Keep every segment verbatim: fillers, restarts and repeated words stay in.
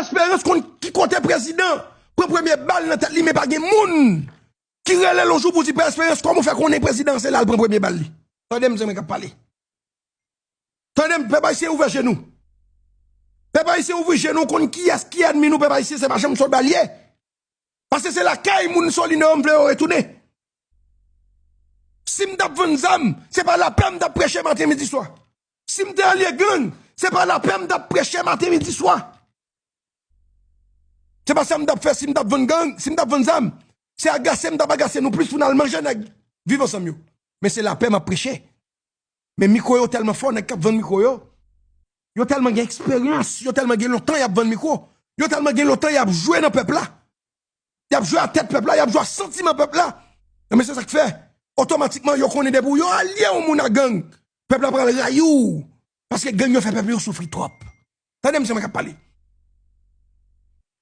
Esperans konn ki kote prezidan pran premye bal nan tèt li, men pa gen moun ki rele l yon jou pou di Pè Esperans, kòman w fè konnen prezidan se la l pran premye bal li? Tande m, se mwen k ap pale. Tande m, pèp ayisyen, ouvè je nou. Pèp ayisyen, ouvri je nou, konn kiyès ki ènmi nou, pèp ayisyen, se pa janm Solbal ye. Paske se lakay moun Solino yo m vle yo retounen. Si m t ap vann zam, se pa lapè m t ap preche maten, midi, swa. Si m te alye gang, se pa lapè m t ap preche maten, midi, swa. Se pa sa m t ap fè si m t ap vann gang, si m t ap vann zam. Se agase m t ap agase nou plis pou n al manje nèg Viv Ansanm yo. Men se lapè m ap preche. Men mikwo yo tèlman fò, nèg k ap vann mikwo yo, yo tèlman gen eksperyans, yo tèlman gen lontan y ap vann mikwo, yo tèlman gen lontan y ap jwe nan pèp la. Y ap jwe a tèt pèp la, y ap jwe a santiman pèp la. Nan men se sa k fè, otomatikman, yo konnen depi w yo alye yon moun a gang, pèp la pral rayi w. Paske gang yo fè pèp yo soufri twòp. Tande m, se mwen k ap pale.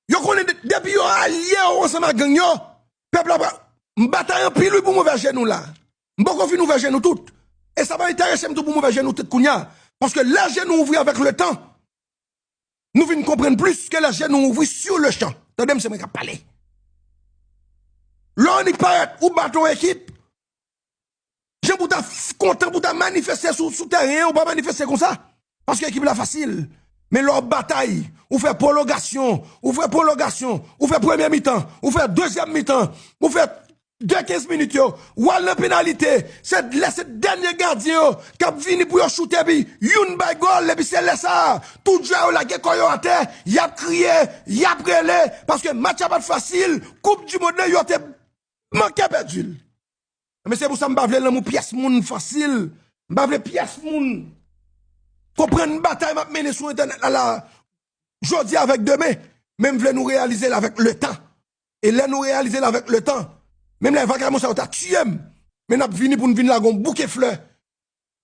Yo konnen de- depi yo alye yo ansanm ak gang yo, pèp la pral. M batay anpil wi pou m ouvè je nou la. M poko fin ouvè je nou tout. E sa pa enterese m tou pou m ouvè je nou tout kounye a. Paske lè je nou ouvri avèk letan, nou vin konprann plis ke lè je nou ouvri sur le champ. Tande m, se mwen k ap pale. Lè w annik parèt, ou bat yon ekip, jan pou ta f- kontan pou ta manifeste sou, sou tèren an, ou pa manifeste konsa. Paske ekip la fasil. Men lè w batay, ou fè pwolongasyon, ou fè pwolongasyon, ou fè premye mitan, ou fè dezyèm mitan, ou fè de kenz minit yo, w al nan penalite, se lè se dènye gadyen yo k ap vini pou yo choute, epi youn bay gòl, epi se lè sa a, tout jwè yo lage kò yo atè, y ap kriye, y ap rele, paske match la pa t fasil, koup di mond lan yo te manke pèdi l. Men se pou sa m pa vle lanmou pyès moun fasil. M pa vle pyès moun konprann batay m ap mennen sou entènèt la, la jodi avèk demen. Men m vle nou reyalize l avèk letan. E lè nou reyalize l avèk letan, menm lè vakabon sa yo ta tiye m, men n ap vini pou n vin lage yon bouke flè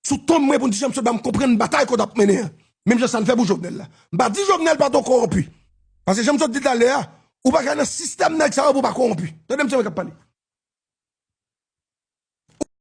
sou tonm mwen pou n di Janm sot ba m konprann batay ke w t ap mennen an. Menm jan sa n fè pou Jovenel la. M pa di Jovenel pa t yon kowonpi. Paske jan m sot di talè a, ou pa ka nan sistèm nèg sa yo pou w pa kowonpi. Tande m, se mwen k ap pale.